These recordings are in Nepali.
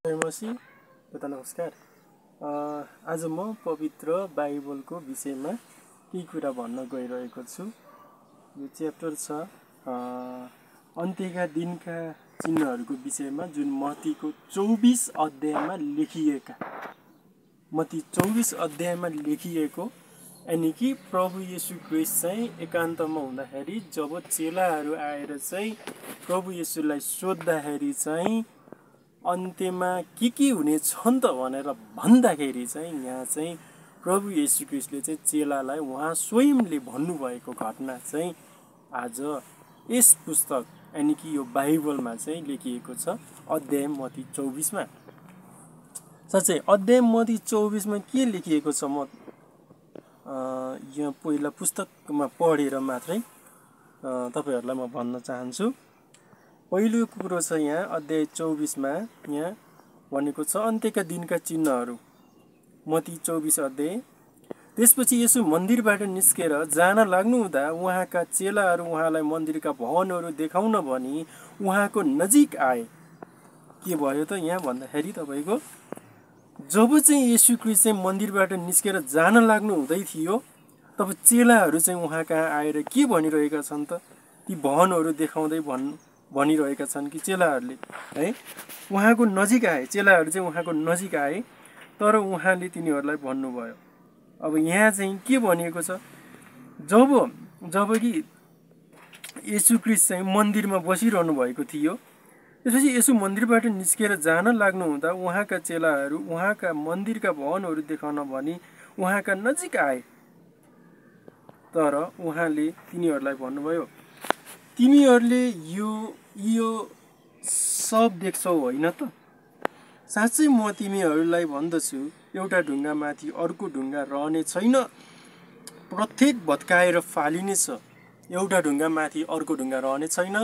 मसी तथा नमस्कार। आज म पवित्र बाइबलको विषयमा केही कुरा भन्न गइरहेको छु। यो च्याप्टर छ अन्त्यका दिनका चिन्हहरूको विषयमा, जुन मत्तीको 24 अध्यायमा लेखिएका, मत्ती 24 अध्यायमा लेखिएको, यानि कि प्रभु येशू ख्रीष्ट चाहिँ एकान्तमा हुँदाखेरि जब चेलाहरू आएर चाहिँ प्रभु येशूलाई सोद्धाखेरि चाहिँ अन्त्यमा के हुनेछन् त भनेर भन्दाखेरि चाहिँ यहाँ चाहिँ प्रभु येशू ख्रीष्टले चाहिँ चेलालाई उहाँ स्वयंले भन्नुभएको घटना चाहिँ आज यस पुस्तक यानि कि यो बाइबलमा चाहिँ लेखिएको छ। अध्याय मत्ती 24मा साँच्चै अध्याय मत्ती 24मा के लेखिएको छ म यहाँ पहिला पुस्तकमा पढेर मात्रै तपाईहरूलाई म भन्न चाहन्छु। पहिलो कुरो छ यहाँ अध्याय 24मा यहाँ भनेको छ अन्त्यका दिनका चिन्हहरू। मत्ती 24 अध्याय। त्यसपछि येशू मन्दिरबाट निस्केर जान लाग्नुहुँदा उहाँका चेलाहरू उहाँलाई मन्दिरका भवनहरू देखाउन भनी उहाँको नजिक आए। के भयो त यहाँ भन्दाखेरि तपाईँको जब चाहिँ येशू ख्रीष्ट चाहिँ मन्दिरबाट निस्केर जान लाग्नु हुँदै थियो, तब चेलाहरू चाहिँ उहाँ कहाँ आएर के भनिरहेका छन् त, ती भवनहरू देखाउँदै भनिरहेका छन् कि चेलाहरूले है उहाँको नजिक आए। चेलाहरू चाहिँ उहाँको नजिक आए, तर उहाँले तिनीहरूलाई भन्नुभयो। अब यहाँ चाहिँ के भनिएको छ, जब कि येशू ख्रीष्ट चाहिँ मन्दिरमा बसिरहनु भएको थियो, त्यसपछि येशू मन्दिरबाट निस्केर जान लाग्नुहुँदा उहाँका चेलाहरू उहाँका मन्दिरका भवनहरू देखाउन भनी उहाँका नजिक आए। तर उहाँले तिनीहरूलाई भन्नुभयो, तिमीहरूले यो सब देख्छौ होइन त? साँच्चै म तिमीहरूलाई भन्दछु, एउटा ढुङ्गामाथि अर्को ढुङ्गा रहने छैन, प्रत्येक भत्काएर फालिनेछ। एउटा ढुङ्गामाथि अर्को ढुङ्गा रहने छैन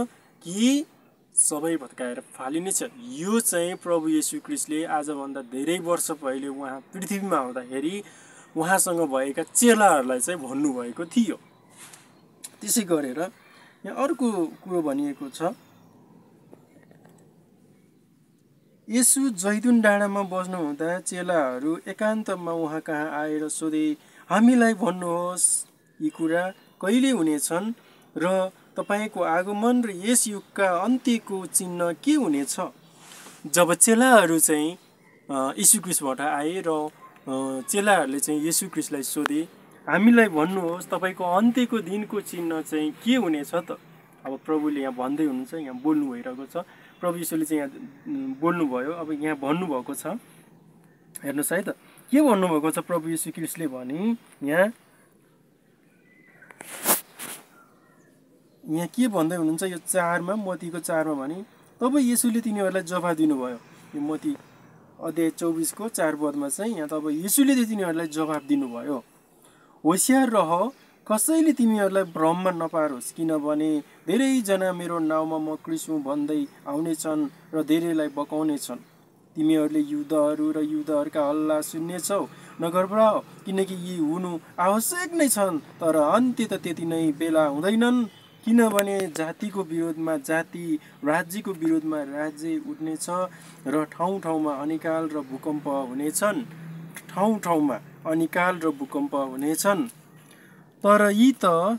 कि सबै भत्काएर फालिनेछ। यो चाहिँ प्रभु येशू ख्रीष्टले आजभन्दा धेरै वर्ष पहिले उहाँ पृथ्वीमा आउँदाखेरि उहाँसँग भएका चेलाहरूलाई चाहिँ भन्नुभएको थियो। त्यसै गरेर यहाँ अर्को कुरो भनिएको छ, येशू जैतुन डाँडामा बस्नुहुँदा चेलाहरू एकान्तमा उहाँ कहाँ आएर सोधे, हामीलाई भन्नुहोस् यी कुरा कहिले हुनेछन् र तपाईँको आगमन र यस युगका अन्त्यको चिन्ह के हुनेछ? जब चेलाहरू चाहिँ येशू ख्रीष्टबाट आए र चेलाहरूले चाहिँ येशू ख्रीष्टलाई सोधे, हामीलाई भन्नुहोस् तपाईँको अन्त्यको दिनको चिन्ह चाहिँ के हुनेछ त? अब प्रभुले यहाँ भन्दै हुनुहुन्छ, यहाँ बोल्नु भइरहेको छ। प्रभु येशूले चाहिँ यहाँ बोल्नुभयो। अब यहाँ भन्नुभएको छ, हेर्नुहोस् है त के भन्नुभएको छ प्रभु येशू ख्रीष्टले भने यहाँ के भन्दै हुनुहुन्छ, यो 4मा मत्तीको 4मा भने, तब येशूले तिनीहरूलाई जवाफ दिनुभयो। यो मत्ती अध्याय 24को 4 पदमा चाहिँ यहाँ तब येशूले तिनीहरूलाई जवाफ दिनुभयो, होसियार रह, कसैले तिमीहरूलाई भ्रममा नपारोस्, किनभने धेरैजना मेरो नाउँमा म ख्रीष्ट हुँ भन्दै आउनेछन् र धेरैलाई बकाउनेछन्। तिमीहरूले युद्धहरू र युद्धहरूका हल्ला सुन्नेछौ, नघबराओ, किनकि यी हुनु आवश्यक नै छन्, तर अन्त्य त त्यति नै बेला हुँदैनन्। किनभने जातिको विरोधमा जाति, राज्यको विरोधमा राज्य उठ्नेछ र ठाउँ ठाउँमा अनिकाल र भूकम्प हुनेछन्। ठाउँ ठाउँमा अनिकाल र भूकम्प हुनेछन्, तर यी त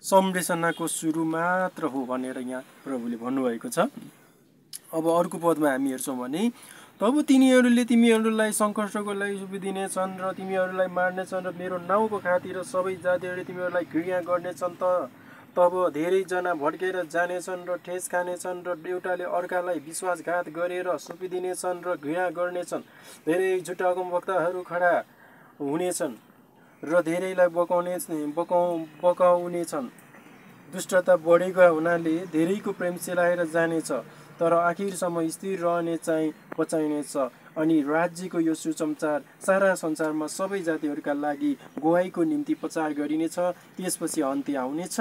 संरचनाको सुरु मात्र हो भनेर यहाँ प्रभुले भन्नुभएको छ। अब अर्को पदमा हामी हेर्छौँ भने, तब तिनीहरूले तिमीहरूलाई सङ्कटको लागि सुम्पिदिनेछन् र तिमीहरूलाई मार्नेछन् र मेरो नाउँको खातिर सबै जातिहरूले तिमीहरूलाई घृणा गर्नेछन्। तब धेरैजना भड्केर जानेछन् र ठेस खानेछन् र एउटाले अर्कालाई विश्वासघात गरेर सुम्पिदिनेछन् र घृणा गर्नेछन्। धेरै झुटा अगमवक्ताहरू खडा हुनेछन् र धेरैलाई बकाउनेछन्। दुष्टता बढेको हुनाले धेरैको प्रेम सेलाएर जानेछ, तर आखिरसम्म स्थिर रहने चाहिँ बचाइनेछ। अनि राज्यको यो सुसमाचार सारा संसारमा सबै जातिहरूका लागि गुहाईको निम्ति प्रचार गरिनेछ, त्यसपछि अन्त्य आउनेछ।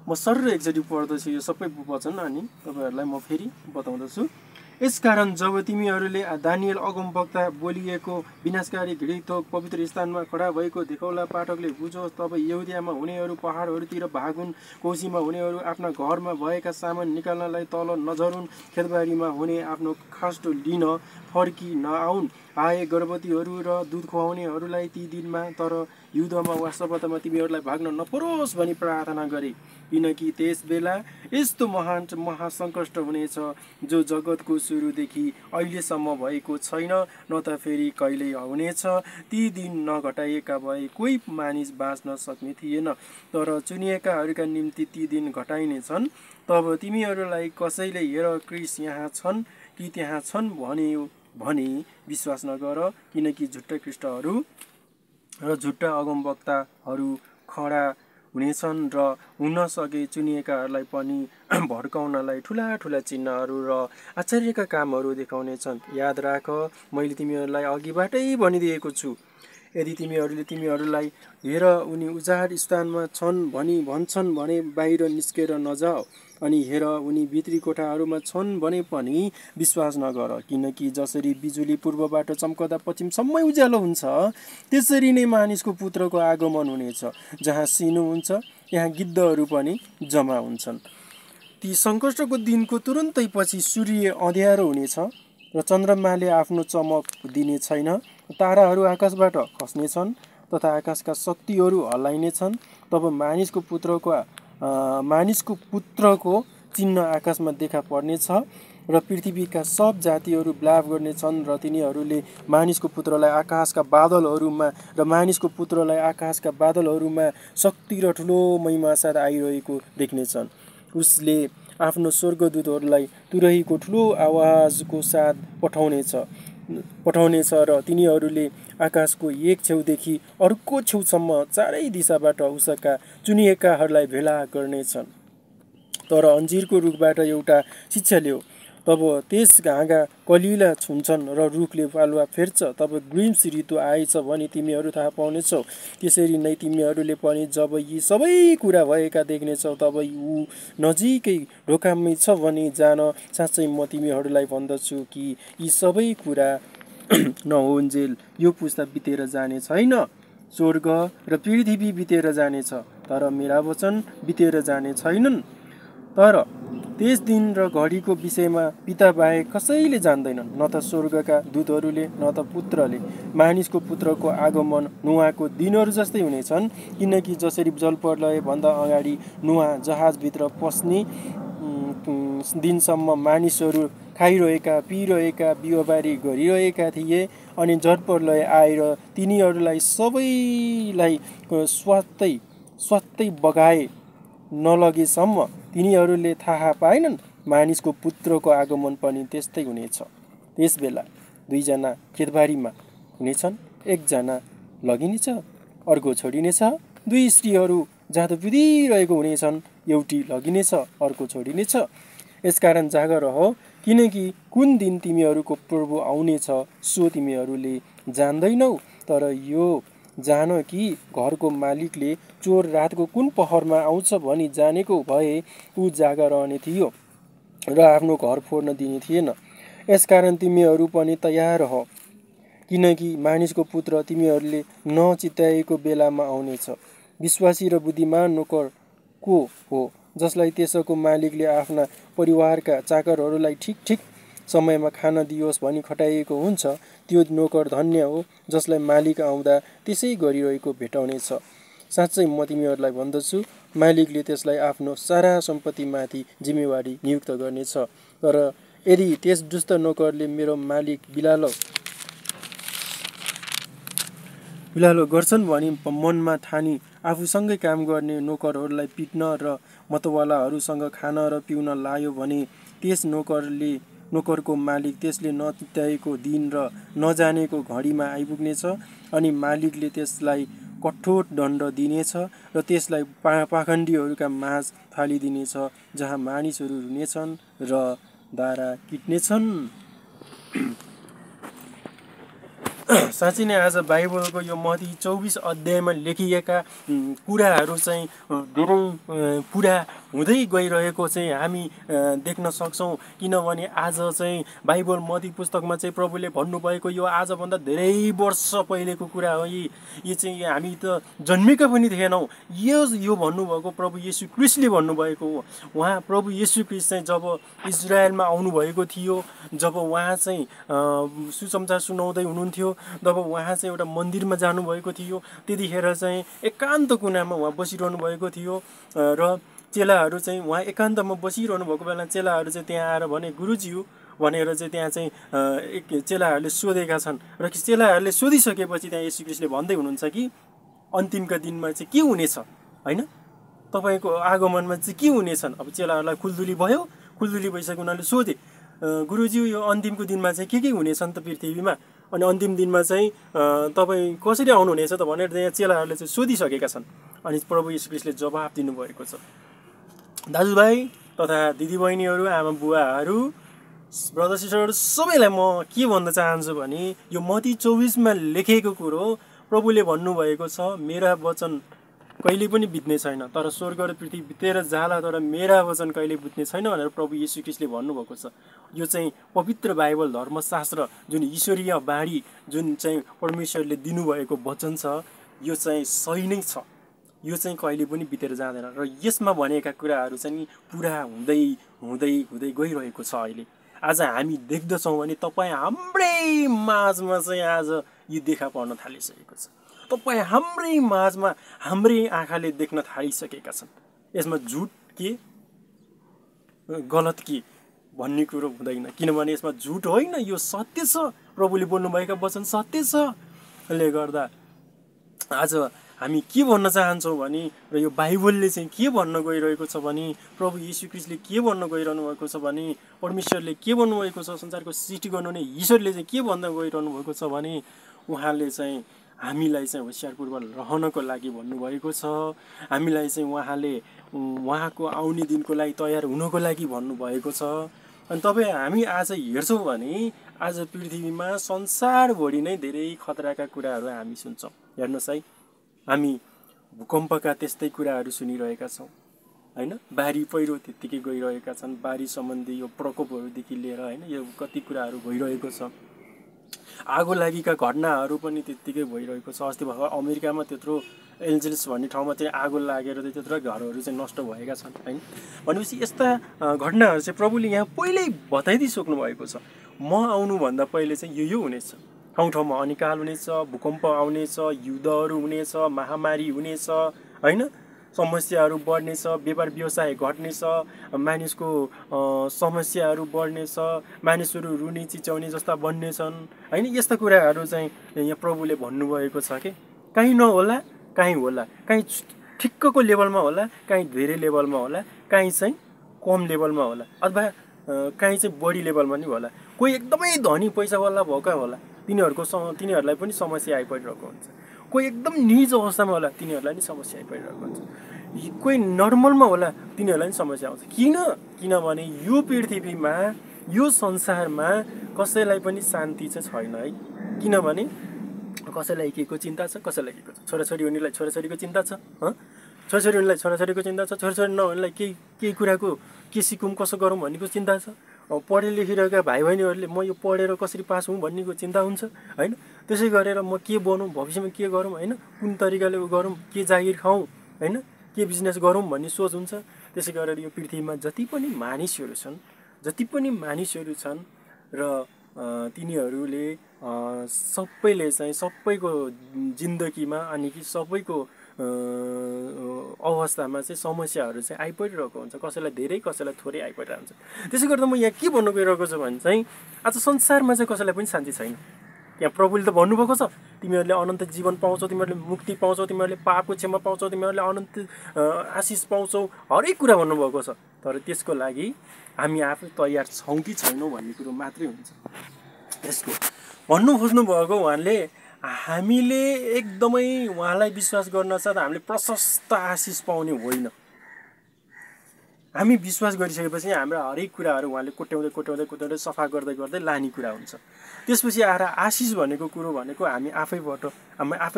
म सर्र एकचोटि पढ्दछु यो सबै वचन, अनि तपाईँहरूलाई म फेरि बताउँदछु। यसकारण जब तिमीहरूले दानियल अगमवक्ता बोलिएको विनाशकारी घृणित थोक पवित्र स्थानमा खडा भएको देखाउला पाठकले बुझोस्, तब यहुदियामा हुनेहरू पहाडहरूतिर भागुन्, कोसीमा हुनेहरू आफ्ना घरमा भएका सामान निकाल्नलाई तल नझरुन्, खेतबारीमा हुने आफ्नो खास्टो लिन फर्की नआउन्। आए गर्भवतीहरू र दुध खुवाउनेहरूलाई ती दिनमा तर युद्धमा वा शपथमा तिमीहरूलाई भाग्न नपरोस् भनी प्रार्थना गरे, किनकि त्यस बेला यस्तो महासङ्कट हुनेछ जो जगतको सुरुदेखि अहिलेसम्म भएको छैन, न त फेरि कहिल्यै हुनेछ। ती दिन नघटाइएका भए कोही मानिस बाँच्न सक्ने थिएन, तर चुनिएकाहरूका निम्ति ती दिन घटाइनेछन्। तब तिमीहरूलाई कसैले हेर क्रिस यहाँ छन् कि त्यहाँ छन् भने विश्वास नगर, किनकि झुट्टा ख्रीष्टहरू र झुट्टा अगमवक्ताहरू खडा हुनेछन् र हुन सके चुनिएकाहरूलाई पनि भड्काउनलाई ठुला ठुला चिन्हहरू र आश्चर्यका कामहरू देखाउनेछन्। याद राख, मैले तिमीहरूलाई अघिबाटै भनिदिएको छु। यदि तिमीहरूले तिमीहरूलाई हेर उनी उजाड स्थानमा छन् भनी भन्छन् भने बाहिर निस्केर नजाऊ, अनि हेर उनी भित्री कोठाहरूमा छन् भने पनि विश्वास नगर, किनकि जसरी बिजुली पूर्वबाट चम्कदा पश्चिमसम्मै उज्यालो हुन्छ, त्यसरी नै मानिसको पुत्रको आगमन हुनेछ। जहाँ सिनो हुन्छ त्यहाँ गिद्धहरू पनि जम्मा हुन्छन्। ती सङ्कटको दिनको तुरुन्तै पछि सूर्य अँध्यारो हुनेछ र चन्द्रमाले आफ्नो चमक दिने छैन, ताराहरू आकाशबाट खस्नेछन् तथा आकाशका शक्तिहरू हल्लाइनेछन्। तब मानिसको पुत्रको चिन्ह आकाशमा देखा पर्नेछ र पृथ्वीका सब जातिहरू विलाप गर्नेछन् र तिनीहरूले मानिसको पुत्रलाई आकाशका बादलहरूमा शक्ति र ठुलो महिमा साथ आइरहेको देख्नेछन्। उसले आफ्नो स्वर्गदूतहरूलाई तुरहीको ठुलो आवाजको साथ पठाउनेछ र तिनीहरूले आकाशको एक छेउदेखि अर्को छेउसम्म चारै दिशाबाट उसका चुनिएकाहरूलाई भेला गर्नेछन्। तर अन्जिरको रुखबाट एउटा शिक्षा ल्याऊ, तब त्यस हाँगा कलिला छुन्छन् र रुखले पालुवा फेर्छ, तब ग्रीष्म ऋतु आएछ भनी तिमीहरू थाहा पाउनेछौ। त्यसरी नै तिमीहरूले पनि जब यी सबै कुरा भएका देख्नेछौ, तब ऊ नजिकै ढोकामै छ भनी जान। साँच्चै म तिमीहरूलाई भन्दछु कि यी सबै कुरा नहोउन्जेल यो पुस्ता बितेर जाने छैन। स्वर्ग र पृथ्वी बितेर जानेछ, तर मेरा वचन बितेर जाने छैनन्। तर त्यस दिन र घडीको विषयमा पिता बाहेक कसैले जान्दैनन्, न त स्वर्गका दूतहरूले न त पुत्रले। मानिसको पुत्रको आगमन नुहाको दिनहरू जस्तै हुनेछन्, किनकि जसरी जलप्रलय भन्दा अगाडि नुहा जहाजभित्र पस्ने दिनसम्म मानिसहरू खाइरहेका पिइरहेका बिउबारी गरिरहेका थिए, अनि जलप्रलय आएर तिनीहरूलाई सबैलाई स्वात्तै बगाए नलगेसम्म तिनीहरूले थाहा पाएनन्। मानिसको पुत्रको आगमन पनि त्यस्तै हुनेछ। त्यस बेला 2 जना खेतबारीमा हुनेछन्, 1 जना लगिनेछ, अर्को छोडिनेछ। 2 स्त्रीहरू जाँतो पिँधिरहेको हुनेछन्, एउटी लगिनेछ, अर्को छोडिनेछ। यसकारण जागर रह, किनकि कुन दिन तिमीहरूको प्रभु आउनेछ सो तिमीहरूले जान्दैनौ। तर यो जान कि घरको मालिकले चोर रातको कुन पहरमा आउँछ भनी जानेको भए ऊ जागा रहने थियो र आफ्नो घर फोड्न दिने थिएन। यसकारण तिमीहरू पनि तयार रह, किनकि मानिसको पुत्र तिमीहरूले नचित्याएको बेलामा आउनेछ। विश्वासी र बुद्धिमान नोकर को हो, जसलाई त्यसको मालिकले आफ्ना परिवारका चाकरहरूलाई ठिक समयमा खान दियोस् भनी खटाइएको हुन्छ। त्यो नोकर धन्य हो, जसलाई मालिक आउँदा त्यसै गरिरहेको भेटाउनेछ। साँच्चै म तिमीहरूलाई भन्दछु, मालिकले त्यसलाई आफ्नो सारा सम्पत्तिमाथि जिम्मेवारी नियुक्त गर्नेछ। तर यदि त्यस दुष्ट नोकरले मेरो मालिक बिलालो गर्छन् भनी मनमा ठानी आफूसँगै काम गर्ने नोकरहरूलाई पिट्न र मतवालाहरूसँग खान र पिउन लायो भने त्यस नोकरको मालिक त्यसले नचित्याएको दिन र नजानेको घडीमा आइपुग्नेछ, अनि मालिकले त्यसलाई कठोर दण्ड दिनेछ र त्यसलाई पाखण्डीहरूका माझ फालिदिनेछ, जहाँ मानिसहरू रुनेछन् र दारा किट्नेछन्। साँच्चै नै आज बाइबलको यो मत्ती 24 अध्यायमा लेखिएका कुराहरू चाहिँ धेरै पुरा हुँदै गइरहेको चाहिँ हामी देख्न सक्छौँ। किनभने आज चाहिँ बाइबल मत्ती पुस्तकमा चाहिँ प्रभुले भन्नुभएको यो आजभन्दा धेरै वर्ष पहिलेको कुरा हो। यी चाहिँ हामी त जन्मेका पनि थिएनौँ। यो भन्नुभएको प्रभु येशू ख्रीष्टले भन्नुभएको हो। उहाँ प्रभु येशू ख्रीष्ट चाहिँ जब इजरायलमा आउनुभएको थियो, जब उहाँ चाहिँ सुसमाचार सुनाउँदै हुनुहुन्थ्यो, जब उहाँ चाहिँ एउटा मन्दिरमा जानुभएको थियो, त्यतिखेर चाहिँ एकान्त कुनामा उहाँ बसिरहनु भएको थियो र चेलाहरू चाहिँ उहाँ एकान्तमा बसिरहनु भएको बेला चेलाहरू चाहिँ त्यहाँ आएर भने गुरुज्यू भनेर चाहिँ त्यहाँ चाहिँ चेलाहरूले सोधेका छन् र चेलाहरूले सोधिसकेपछि त्यहाँ येशू ख्रीष्टले भन्दै हुनुहुन्छ कि अन्तिमका दिनमा चाहिँ के हुनेछ, होइन, तपाईँको आगमनमा चाहिँ के हुनेछन्। अब चेलाहरूलाई खुल्दुली भयो, खुल्दुली भइसक्यो, उनीहरूले सोधे गुरुज्यू यो अन्तिमको दिनमा चाहिँ के हुनेछन् त पृथ्वीमा, अनि अन्तिम दिनमा चाहिँ तपाईँ कसरी आउनुहुनेछ त भनेर त्यहाँ चेलाहरूले चाहिँ सोधिसकेका छन्। अनि प्रभु येशू ख्रीष्टले जवाफ दिनुभएको छ। दाजुभाइ तथा दिदीबहिनीहरू, आमा बुवाहरू, ब्रदर सिस्टरहरू सबैलाई म के भन्न चाहन्छु भने यो मत्ती 24मा लेखेको कुरो प्रभुले भन्नुभएको छ, मेरा वचन कहिले पनि बित्ने छैन, तर स्वर्ग र पृथ्वी बितेर जाला तर मेरा वचन कहिले बित्ने छैन भनेर प्रभु येशू ख्रीष्टले भन्नुभएको छ। यो चाहिँ पवित्र बाइबल धर्मशास्त्र जुन ईश्वरीय बाणी जुन चाहिँ परमेश्वरले दिनुभएको वचन छ, यो चाहिँ सही नै छ। यो चाहिँ कहिले पनि बितेर जाँदैन र यसमा भनेका कुराहरू चाहिँ पुरा हुँदै हुँदै हुँदै गइरहेको छ। अहिले आज हामी देख्दछौँ भने तपाईँ हाम्रै माझमा चाहिँ आज यो देखा पर्न थालिसकेको छ। तपाईँ हाम्रै माझमा हाम्रै आँखाले देख्न थालिसकेका छन्। यसमा झुट के गलत के भन्ने कुरो हुँदैन, किनभने यसमा झुट होइन, यो सत्य छ। प्रभुले बोल्नुभएका वचन सत्य छ। यसले गर्दा आज हामी के भन्न चाहन्छौँ भने र यो बाइबलले चाहिँ के भन्न गइरहेको छ भने प्रभु येशू ख्रीष्टले के भन्न गइरहनु भएको छ भने परमेश्वरले के भन्नुभएको छ, संसारको सृष्टि गर्नुहुने ईश्वरले चाहिँ के भन्न गइरहनु भएको छ भने उहाँले चाहिँ हामीलाई चाहिँ होसियारपूर्वक रहनको लागि भन्नुभएको छ। हामीलाई चाहिँ उहाँले उहाँको आउने दिनको लागि तयार हुनको लागि भन्नुभएको छ। अनि हामी आज हेर्छौँ भने आज पृथ्वीमा संसारभरि नै धेरै खतराका कुराहरू हामी सुन्छौँ। हेर्नुहोस् है, हामी भूकम्पका त्यस्तै कुराहरू सुनिरहेका छौँ, होइन, बाढी पहिरो त्यत्तिकै गइरहेका छन्, बाढी सम्बन्धी यो प्रकोपहरूदेखि लिएर होइन यो कति कुराहरू भइरहेको छ। आगो लागिका घटनाहरू पनि त्यत्तिकै भइरहेको छ। अस्ति भर्खर अमेरिकामा त्यत्रो एन्जेल्स भन्ने ठाउँमा चाहिँ आगो लागेर चाहिँ त्यत्रो घरहरू चाहिँ नष्ट भएका छन्, होइन। भनेपछि यस्ता घटनाहरू चाहिँ प्रभुले यहाँ पहिल्यै बताइदिइसक्नु भएको छ। म आउनुभन्दा पहिले चाहिँ यो हुनेछ, ठाउँ ठाउँमा अनिकाल हुनेछ, भूकम्प आउनेछ, युद्धहरू हुनेछ, महामारी हुनेछ, होइन, समस्याहरू बढ्नेछ, व्यापार व्यवसाय घट्नेछ, मानिसको समस्याहरू बढ्नेछ, मानिसहरू रुने चिच्याउने जस्ता बन्नेछन्, होइन। यस्ता कुराहरू चाहिँ यहाँ प्रभुले भन्नुभएको छ कि काहीँ नहोला, काहीँ होला, काहीँ ठिक्कको लेभलमा होला, काहीँ धेरै लेभलमा होला, काहीँ चाहिँ कम लेभलमा होला, अथवा काहीँ चाहिँ बढी लेभलमा नि होला। कोही एकदमै धनी पैसावाला भएका होला, तिनीहरूलाई पनि समस्या आइपरिरहेको हुन्छ। कोही एकदम निज अवस्थामा होला, तिनीहरूलाई नि समस्या आइपरिरहेको हुन्छ। कोही नर्मलमा होला, तिनीहरूलाई नि समस्या आउँछ। किनभने यो पृथ्वीमा यो संसारमा कसैलाई पनि शान्ति चाहिँ छैन है। किनभने कसैलाई के को चिन्ता छ, कसैलाई के को छ। छोराछोरी हुनेलाई छोराछोरीको चिन्ता छ, छोराछोरी हुनेलाई छोराछोरीको चिन्ता छ, छोराछोरी नहुनेलाई केही कुराको के सिकौँ कसो गरौँ भन्नेको चिन्ता छ। पढे लेखिरहेका भाइ बहिनीहरूले म यो पढेर कसरी पास हुँ भन्नेको चिन्ता हुन्छ, होइन। त्यसै गरेर म के बनौँ, भविष्यमा के गरौँ, होइन, कुन तरिकाले गरौँ, के जागिर खाऊँ, होइन, के बिजनेस गरौँ भन्ने सोच हुन्छ। त्यसै गरेर यो पृथ्वीमा जति पनि मानिसहरू छन् र तिनीहरूले सबैले चाहिँ सबैको जिन्दगीमा अनि कि सबैको अवस्थामा चाहिँ समस्याहरू चाहिँ आइपरिरहेको हुन्छ। कसैलाई धेरै, कसैलाई थोरै आइपरिरहेको हुन्छ। त्यसै गर्दा म यहाँ के भन्नु गइरहेको छु भने चाहिँ आज संसारमा चाहिँ कसैलाई पनि शान्ति छैन। यहाँ प्रभुले त भन्नुभएको छ, तिमीहरूले अनन्त जीवन पाउँछौ, तिमीहरूले मुक्ति पाउँछौ, तिमीहरूले पापको क्षमा पाउँछौ, तिमीहरूले अनन्त आशिष पाउँछौ, हरेक कुरा भन्नुभएको छ। तर त्यसको लागि हामी आफै तयार छौँ कि छैनौँ भन्ने कुरो मात्रै हुन्छ। यसको भन्नु खोज्नुभएको उहाँले हामीले एकदमै उहाँलाई विश्वास गर्न साथ हामीले प्रशस्त आशिष पाउने होइन। हामी विश्वास गरिसकेपछि हाम्रो हरेक कुराहरू उहाँले कोट्याउँदै सफा गर्दै लाने कुरा हुन्छ। त्यसपछि आएर आशिष भनेको कुरो भनेको हामी आफै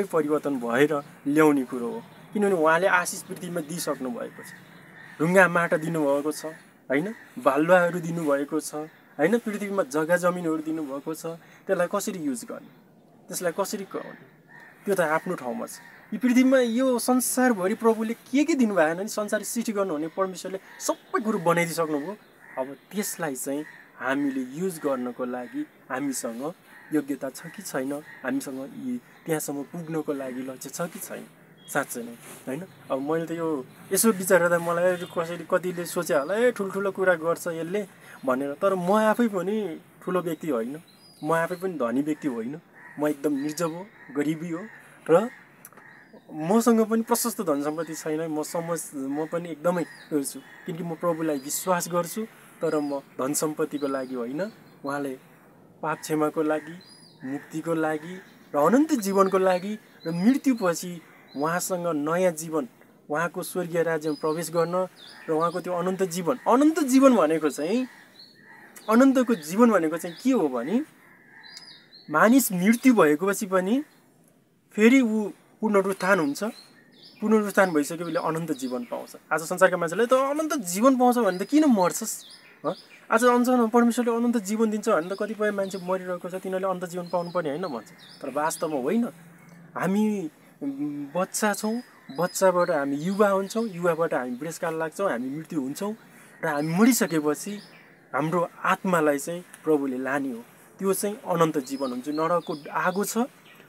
परिवर्तन भएर ल्याउने कुरो हो। किनभने उहाँले आशिष पृथ्वीमा दिइसक्नु भएको छ। ढुङ्गा माटा दिनुभएको छ होइन, बालुवाहरू दिनुभएको छ होइन, पृथ्वीमा जग्गा जमिनहरू दिनुभएको छ। त्यसलाई कसरी युज गर्ने, त्यसलाई कसरी गर्ने, त्यो त आफ्नो ठाउँमा छ। यो पृथ्वीमा यो संसारभरि प्रभुले के दिनुभएन नि, संसार सृष्टि गर्नुहुने परमेश्वरले सबै कुरो बनाइदिइसक्नुभयो। अब त्यसलाई चाहिँ हामीले युज गर्नको लागि हामीसँग योग्यता छ कि छैन, हामीसँग त्यहाँसम्म पुग्नको लागि लक्ष्य छ कि छैन, साँच्चै नै होइन। अब मैले त यो यसो विचार गर्दा मलाई कतिले सोचे होला ठुल्ठुलो कुरा गर्छ यसले भनेर, तर म आफै पनि ठुलो व्यक्ति होइन, म आफै पनि धनी व्यक्ति होइन, म एकदम निर्जब हो, गरिबी हो र मसँग पनि प्रशस्त धन सम्पत्ति छैन। म पनि एकदमै गर्छु किनकि म प्रभुलाई विश्वास गर्छु, तर म धन सम्पत्तिको लागि होइन, उहाँले पाप क्षमाको लागि, मुक्तिको लागि र अनन्त जीवनको लागि र मृत्युपछि उहाँसँग नयाँ जीवन, उहाँको स्वर्गीय राज्यमा प्रवेश गर्न र उहाँको त्यो अनन्त जीवन भनेको चाहिँ, अनन्तको जीवन भनेको चाहिँ के हो भने मानिस मृत्यु भएको पछि पनि फेरि ऊ पुनरुत्थान हुन्छ। पुनरुत्थान भइसकेपछि अनन्त जीवन पाउँछ। आज संसारका मान्छेले त अनन्त जीवन पाउँछ भने त किन मर्छस्? आज परमेश्वरले अनन्त जीवन दिन्छ भने त कतिपय मान्छे मरिरहेको छ, तिनीहरूले अनन्त जीवन पाउनुपर्ने होइन भन्छ। तर वास्तवमा होइन। हामी बच्चा छौँ, बच्चाबाट हामी युवा हुन्छौँ, युवाबाट हामी बुढेसकाल लाग्छौँ, हामी मृत्यु हुन्छौँ र हामी मरिसकेपछि हाम्रो आत्मालाई चाहिँ प्रभुले लाने हो। त्यो चाहिँ अनन्त जीवन हुन्छ। नरकको आगो छ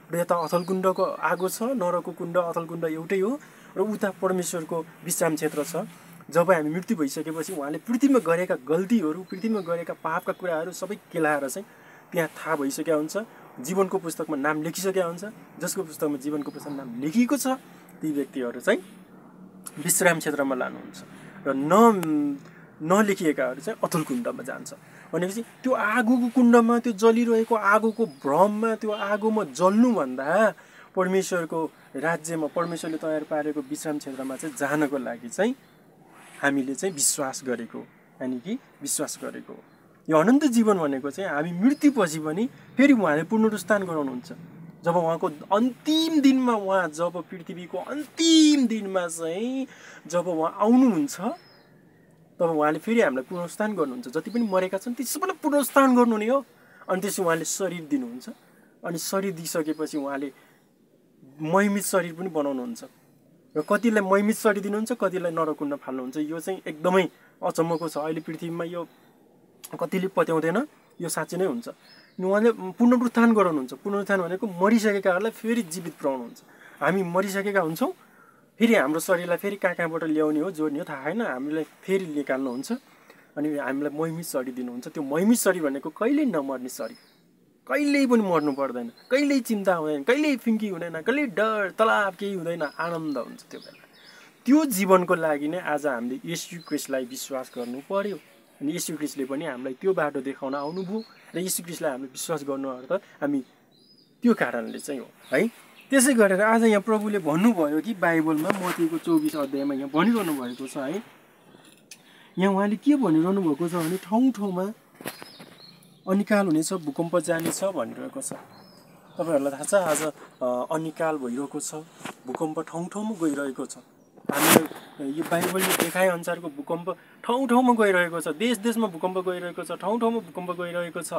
र यता अथलकुण्डको आगो छ। नरकको कुण्ड अथलकुण्ड एउटै हो र उता परमेश्वरको विश्राम क्षेत्र छ। जब हामी मृत्यु भइसकेपछि उहाँले पृथ्वीमा गरेका गल्तीहरू, पृथ्वीमा गरेका पापका कुराहरू सबै केलाएर चाहिँ त्यहाँ थाहा भइसकेका हुन्छ। जीवनको पुस्तकमा नाम लेखिसकेका हुन्छ। जसको पुस्तकमा जीवनको पुस्तकमा नाम लेखिएको छ ती व्यक्तिहरू चाहिँ विश्राम क्षेत्रमा लानुहुन्छ र नलेखिएकाहरू चाहिँ अथलकुण्डमा जान्छ। भनेपछि त्यो आगोको कुण्डमा, त्यो जलिरहेको आगोको भ्रममा, त्यो आगोमा जल्नुभन्दा परमेश्वरको राज्यमा, परमेश्वरले तयार पारेको विश्राम क्षेत्रमा चाहिँ जानको लागि चाहिँ हामीले चाहिँ विश्वास गरेको, यानि कि विश्वास गरेको। यो अनन्त जीवन भनेको चाहिँ हामी मृत्युपछि पनि फेरि उहाँले पुनरुत्थान गराउनुहुन्छ। जब उहाँको अन्तिम दिनमा, उहाँ जब पृथ्वीको अन्तिम दिनमा चाहिँ जब उहाँ आउनुहुन्छ तब उहाँले फेरि हामीलाई पुनरुत्थान गर्नुहुन्छ। जति पनि मरेका छन् ती सबैलाई पुनरुत्थान गर्नुहुने हो। अनि त्यसपछि उहाँले शरीर दिनुहुन्छ। अनि शरीर दिइसकेपछि उहाँले महिमित शरीर पनि बनाउनुहुन्छ र कतिलाई महिमित शरीर दिनुहुन्छ, कतिलाई नरकुण्ड फाल्नुहुन्छ। यो चाहिँ एकदमै अचम्मको छ। अहिले पृथ्वीमा यो कतिले पत्याउँदैन, यो साँच्चै नै हुन्छ। उहाँले पुनरुत्थान गराउनुहुन्छ। पुनरुत्थान भनेको मरिसकेकाहरूलाई फेरि जीवित गराउनुहुन्छ। हामी मरिसकेका हुन्छौँ, फेरि हाम्रो शरीरलाई फेरि कहाँबाट ल्याउने हो, जोड्ने हो थाहा छैन, हामीलाई फेरि निकाल्नुहुन्छ अनि हामीलाई महिमित शरीर दिनुहुन्छ। त्यो महिमित शरीर भनेको कहिल्यै नमर्ने शरीर, कहिल्यै पनि मर्नु पर्दैन, कहिल्यै चिन्ता हुँदैन, कहिल्यै फिङ्की हुँदैन, कहिल्यै डर तलाब केही हुँदैन, आनन्द हुन्छ। त्यो बेला त्यो जीवनको लागि नै आज हामीले येशू ख्रीष्टलाई विश्वास गर्नु पर्यो। अनि येशू ख्रीष्टले पनि हामीलाई त्यो बाटो देखाउन आउनुभयो र येशू ख्रीष्टलाई हामीले विश्वास गर्नु अर्थ हामी त्यो कारणले चाहिँ हो है। त्यसै गरेर आज यहाँ प्रभुले भन्नुभयो कि बाइबलमा मत्तीको 24 अध्यायमा यहाँ भनिरहनु भएको छ है। यहाँ उहाँले के भनिरहनु भएको छ भने ठाउँ ठाउँमा अनिकाल हुनेछ, भूकम्प जानेछ भनिरहेको छ। तपाईँहरूलाई थाहा छ आज अनिकाल भइरहेको छ, भूकम्प ठाउँ ठाउँमा गइरहेको छ। हामीले यो बाइबलले देखाए अनुसारको भूकम्प ठाउँ ठाउँमा गइरहेको छ। देश देशमा भूकम्प गइरहेको छ, ठाउँ ठाउँमा भूकम्प गइरहेको छ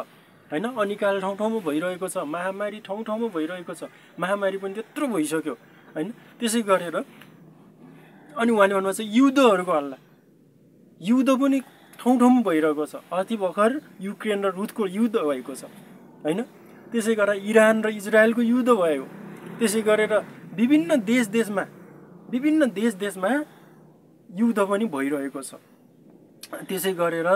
होइन। अनिकाल ठाउँ ठाउँमा भइरहेको छ, महामारी ठाउँ ठाउँमा भइरहेको छ। महामारी पनि त्यत्रो भइसक्यो होइन। त्यसै गरेर अनि उहाँले भन्नुभएको छ युद्धहरूको हल्ला, युद्ध पनि ठाउँ ठाउँमा भइरहेको छ। अति भर्खर युक्रेन र रुसको युद्ध भएको छ होइन। त्यसै गरेर इरान र इजरायलको युद्ध भयो। त्यसै गरेर विभिन्न देश देशमा युद्ध पनि भइरहेको छ। त्यसै गरेर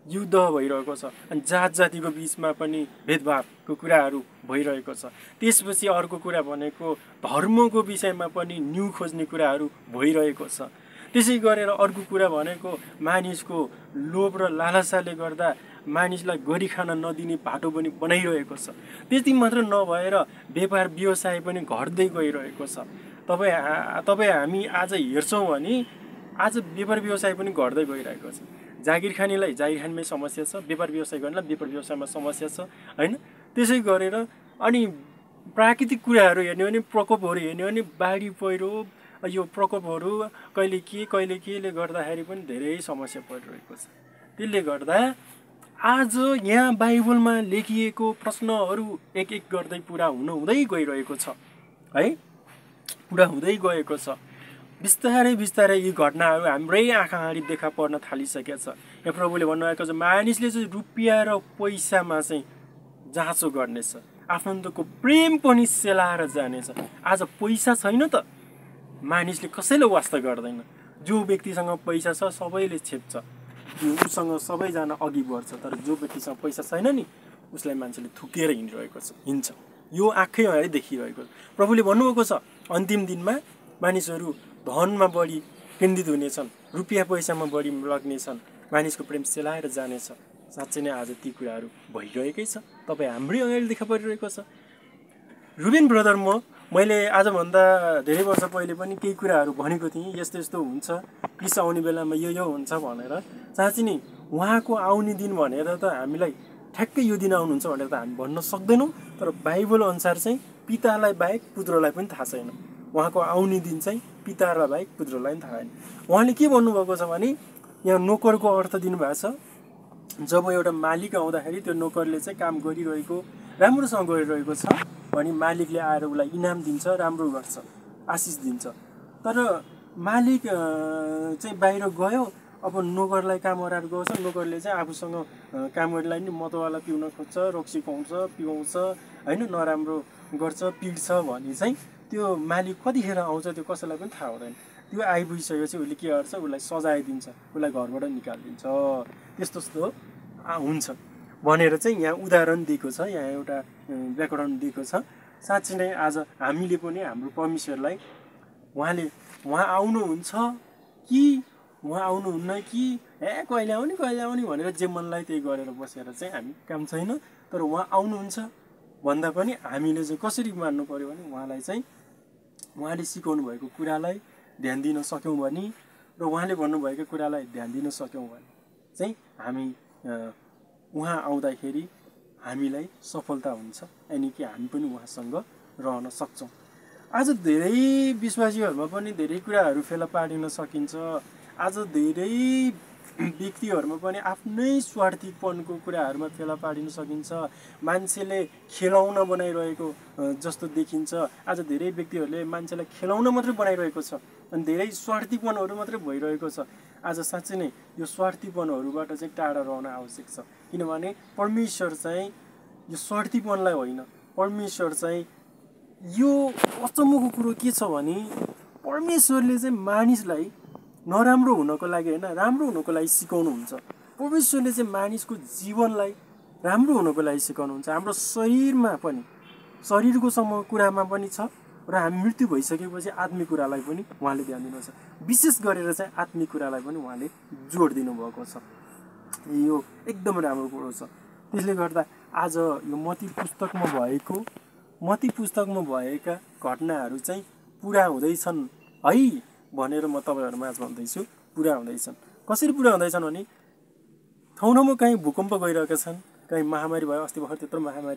युद्ध भइरहेको छ। अनि जात जातिको बिचमा पनि भेदभावको कुराहरू भइरहेको छ। त्यसपछि अर्को कुरा भनेको धर्मको विषयमा पनि न्यु खोज्ने कुराहरू भइरहेको छ। त्यसै गरेर अर्को कुरा भनेको मानिसको लोभ र लालसाले गर्दा मानिसलाई गरी खान नदिने बाटो पनि बनाइरहेको छ। त्यति मात्र नभएर व्यापार व्यवसाय पनि घट्दै गइरहेको छ। तपाईँ हामी आज हेर्छौँ भने आज व्यापार व्यवसाय पनि घट्दै गइरहेको छ। जागिर खानेलाई जागिर खानेमै समस्या छ, व्यापार व्यवसाय गर्नेलाई व्यापार व्यवसायमा समस्या छ हैन। त्यसै गरेर अनि प्राकृतिक कुराहरू हेर्ने हो भने प्रकोपहरू हेर्ने हो भने बाढी पहिरो यो प्रकोपहरू कहिले केले गर्दाखेरि पनि धेरै समस्या परिरहेको छ। त्यसले गर्दा आज यहाँ बाइबलमा लेखिएको प्रश्नहरू एक एक गर्दै पुरा हुँदै गइरहेको छ है, पुरा हुँदै गएको छ। बिस्तारै बिस्तारै यी घटनाहरू हाम्रै आँखा अगाडि देखा पर्न थालिसकेको छ। यहाँ प्रभुले भन्नुभएको छ मानिसले चाहिँ रुपियाँ र पैसामा चाहिँ जाँचो गर्नेछ, आफन्तको प्रेम पनि सेलाएर जानेछ। आज पैसा छैन त मानिसले कसैले वास्ता गर्दैन। जो व्यक्तिसँग पैसा छ सबैले छेप्छ, उसँग सबैजना अघि बढ्छ। तर जो व्यक्तिसँग पैसा छैन नि उसलाई मान्छेले थुकेर हिँड्छ। यो आँखै अगाडि देखिरहेको छ। प्रभुले भन्नुभएको छ अन्तिम दिनमा मानिसहरू धनमा बढी केन्द्रित हुनेछन्, रुपियाँ पैसामा बढी लाग्नेछन्, मानिसको प्रेम सेलाएर जानेछ। साँच्चै नै आज ती कुराहरू भइरहेकै छ, तपाईँ हाम्रै अगाडि देखा परिरहेको छ। रुबेन ब्रदर मैले आजभन्दा धेरै वर्ष पहिले पनि केही कुराहरू भनेको थिएँ, यस्तो यस्तो हुन्छ, क्रिस्ट आउने बेलामा यो हुन्छ भनेर। साँच्चै नै उहाँको आउने दिन भनेर त हामीलाई ठ्याक्कै यो दिन आउनुहुन्छ भनेर त हामी भन्न सक्दैनौँ। तर बाइबल अनुसार चाहिँ पितालाई बाहेक पुत्रलाई पनि थाहा छैन। उहाँको आउने दिन चाहिँ पितालाई बाहेक पुत्रलाई पनि थाहा छैन। उहाँले के भन्नुभएको छ भने यहाँ नोकरको अर्थ दिनुभएको छ। जब एउटा मालिक आउँदाखेरि त्यो नोकरले चाहिँ काम गरिरहेको राम्रोसँग गरिरहेको छ भने मालिकले आएर उसलाई इनाम दिन्छ, राम्रो गर्छ, आशिष दिन्छ। तर मालिक चाहिँ बाहिर गयो, अब नोकरलाई काम अराएर गउँछ, नोकरले चाहिँ आफूसँग काम गर्नेलाई नि मतवाला पिउन खोज्छ, रक्सी खुवाउँछ, पिउँछ होइन, नराम्रो गर्छ, पिट्छ भने चाहिँ त्यो मालिक कतिखेर आउँछ त्यो कसैलाई पनि थाहा हुँदैन। त्यो आइपुगिसकेपछि उसले के गर्छ, उसलाई सजाय दिन्छ, उसलाई घरबाट निकालिदिन्छ। त्यस्तो हुन्छ भनेर चाहिँ यहाँ उदाहरण दिएको छ, यहाँ एउटा व्याकरण दिएको छ। साँच्चै नै आज हामीले पनि हाम्रो परमेश्वरलाई उहाँ आउनुहुन्छ कि उहाँ आउनुहुन्न कि कहिले आउने भनेर जे मनलाई त्यही गरेर बसेर चाहिँ हामी काम छैन। तर उहाँ आउनुहुन्छ भन्दा पनि हामीले चाहिँ कसरी मान्नु पर्यो भने उहाँले सिकाउनु भएको कुरालाई ध्यान दिन सक्यौँ भने र उहाँले भन्नुभएको कुरालाई ध्यान दिन सक्यौँ भने चाहिँ हामी उहाँ आउँदाखेरि हामीलाई सफलता हुन्छ, यानि कि हामी पनि उहाँसँग रहन सक्छौँ। आज धेरै विश्वासीहरूमा पनि धेरै कुराहरू फेला पारिन सकिन्छ। आज धेरै व्यक्तिहरूमा पनि आफ्नै स्वार्थीपनको कुराहरूमा फेला पारिन सकिन्छ। मान्छेले खेलाउन बनाइरहेको जस्तो देखिन्छ। आज धेरै व्यक्तिहरूले मान्छेलाई खेलाउन मात्रै बनाइरहेको छ अनि धेरै स्वार्थीपनहरू मात्रै भइरहेको छ। आज साँच्चै नै यो स्वार्थीपनहरूबाट चाहिँ टाढा रहन आवश्यक छ। किनभने परमेश्वर चाहिँ यो स्वार्थीपनलाई होइन, परमेश्वर चाहिँ यो अचम्मको कुरो के छ भने परमेश्वरले चाहिँ मानिसलाई नराम्रो हुनको लागि होइन, राम्रो हुनको लागि सिकाउनुहुन्छ। परमेश्वरले चाहिँ मानिसको जीवनलाई राम्रो हुनको लागि सिकाउनुहुन्छ। हाम्रो शरीरमा पनि, शरीरको कुरामा पनि छ र हामी मृत्यु भइसकेपछि आत्मिक कुरालाई पनि उहाँले ध्यान दिनुहुन्छ। विशेष गरेर चाहिँ आत्मिक कुरालाई पनि उहाँले जोड दिनुभएको छ। यो एकदम राम्रो कुरो छ। त्यसले गर्दा आज यो मत्ती पुस्तकमा भएका घटनाहरू चाहिँ पुरा हुँदैछन् है भनेर म तपाईँहरूमा आज भन्दैछु। पुरा हुँदैछन्। कसरी पुरा हुँदैछन् भने ठाउँ ठाउँमा कहीँ भूकम्प गइरहेका छन्, कहीँ महामारी भयो, अस्ति भर्खर त्यत्रो महामारी